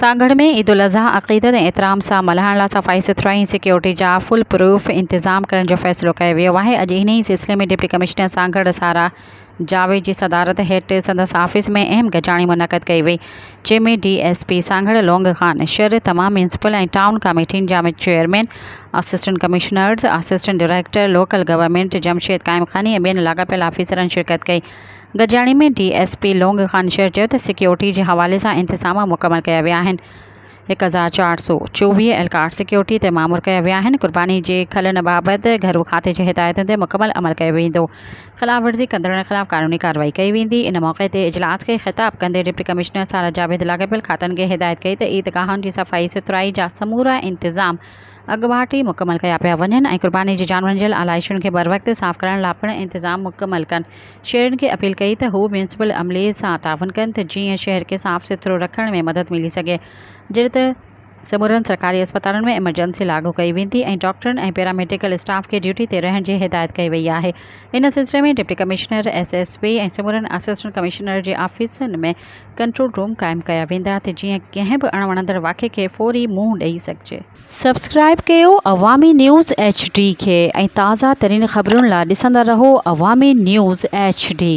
سانگهڙ ۾ عيدالاضحيٰ عقيدت ۽ احترام سان ملهائڻ لاء صفائي سٿرائي ۽ سيڪيورٽي جا فول پروف انتظام ڪرڻ جو فيصلو ڪيو ويو آهي. اڄ انهي سلسلي ۾ ڊپٽي ڪمشنر سانگهڙ سارا جاويد جي صدارت هيٺ سندس آفيس ۾ اهم گڏجاڻي منعقد ڪئي وئي جنهن ۾ D S P Sanghar Long Khan Shar, تمام ميونسپل ۽ ٽائون ڪاميٽين جا chairman, assistant commissioners, assistant director local government Jamshed Qaimkhani ۽ ٻين لاڳاپيل آفيسرن شرڪت ڪئي. گڏجاڻي ۾ D S P Long Khan Shar چيو ته سيڪيورٽي جي حوالي سان انتظام مڪمل ڪيا ويا آهن، 1424 اهلڪار سيڪيورٽي تي مامور ڪيا ويا آهن، قرباني جي کلن بابت گهرو کاتي جي هدايتن تي مڪمل عمل ڪيو ويندو، خلاف ورزي ڪندڙن خلاف قانوني ڪارروائي ڪئي ويندي. ان موقعي تي اجلاس کي خطاب ڪندي ڊپٽي ڪمشنر سارا جاويد لاڳاپيل کاتن کي هدايت ڪئي ته عيدگاهن جي صفائي سٿرائي جا سمورا انتظام اڳواٽ ئي مڪمل ڪيا پيا وڃن ۽ قرباني جي جانورن جي آلائشن کي بروقت صاف ڪرڻ لاء پڻ انتظام مڪمل ڪن. شهرين کي اپيل ڪئي ته هو ميونسپل عملي سان تعاون ڪن ته جيئن شهر کي صاف سٿرو رکڻ ۾ مدد ملي سگهي. جڏهن ته سمورن سرڪاري اسپتالن ۾ ايمرجنسي لاڳو ڪئي ويندي ۽ ڊاڪٽرن ۽ پيراميڊيڪل اسٽاف کي ڊيوٽي تي رهڻ جي هدايت ڪئي وئي آهي. ان سلسلي ۾ deputy commissioner, S S P ۽ سمورن اسسٽنٽ ڪمشنر جي آفيسن ۾ ڪنٽرول روم قائم ڪيا ويندا ته جيئن ڪنهن به اڻوڻندڙ واقعي کي فوري منهن ڏئي سگهجي. سبسڪرائيب ڪيو عوامي نيوز ايڇ ڊي کي ۽ تازه ترين خبرن لا ڏسندا رهو عوامي نيوز ايڇ ڊي.